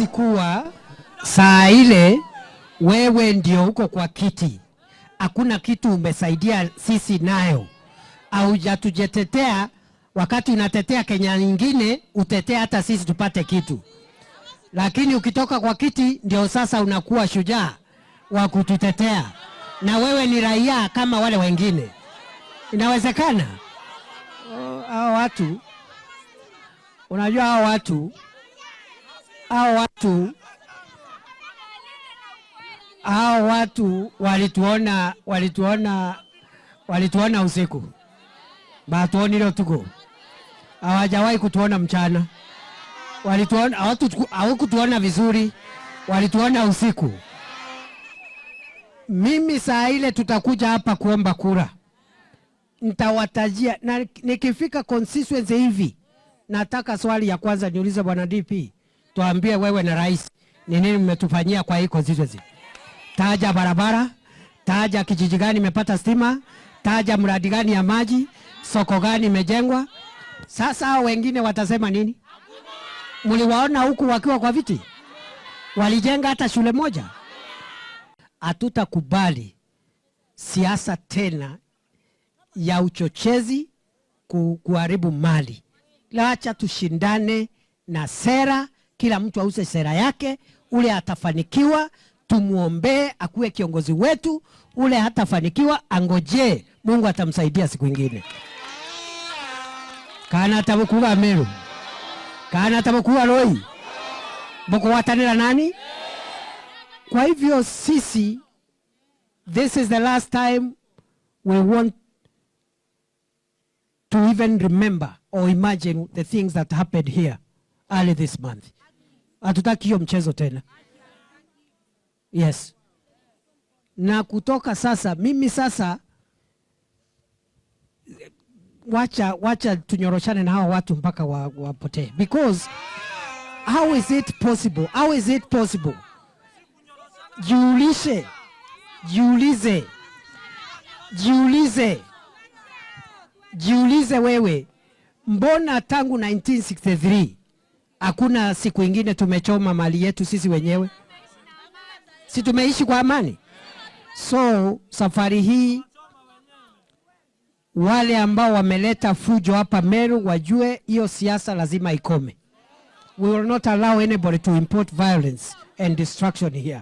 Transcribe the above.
Kuwa saa ile wewe ndio uko kwa kiti, hakuna kitu umesaidia sisi nayo, haujatujetetea. Wakati unatetea Kenya nyingine, utetee hata sisi tupate kitu, lakini ukitoka kwa kiti ndio sasa unakuwa shujaa wa kututetea, na wewe ni raia kama wale wengine. Inawezekana? Hao watu, unajua hao watu walituona usiku, batuonile utuku, hawajawahi kutuona mchana. Walituona, hawakutuona vizuri, walituona usiku. Mimi saa ile tutakuja hapa kuomba kura, nitawatajia, na nikifika constituency hivi, nataka swali ya kwanza niulize bwana DP, tuambie wewe na rais ni nini mmetufanyia kwa hii constituency. Taja barabara, taja kijiji gani imepata stima, taja mradi gani ya maji, soko gani imejengwa. Sasa hao wengine watasema nini? Mliwaona huku wakiwa kwa viti, walijenga hata shule moja? Hatutakubali siasa tena ya uchochezi kuharibu mali. Acha tushindane na sera, kila mtu auze sera yake. Ule atafanikiwa tumuombee akuwe kiongozi wetu, ule hatafanikiwa angojee, Mungu atamsaidia siku ingine. Kana tabukuga Meru, kana tabukuga Roi, bukuwatanira nani? Kwa hivyo sisi, this is the last time we want to even remember or imagine the things that happened here early this month. Hatutaki hiyo mchezo tena. Yes. Na kutoka sasa, mimi sasa wacha tunyoroshane na hawa watu mpaka wapotee because how is it possible? How is it possible? Jiulize, jiulize, jiulize, jiulize wewe, mbona tangu 1963 hakuna siku ingine tumechoma mali yetu sisi wenyewe? Si tumeishi kwa amani? So safari hii wale ambao wameleta fujo hapa Meru wajue hiyo siasa lazima ikome. We will not allow anybody to import violence and destruction here.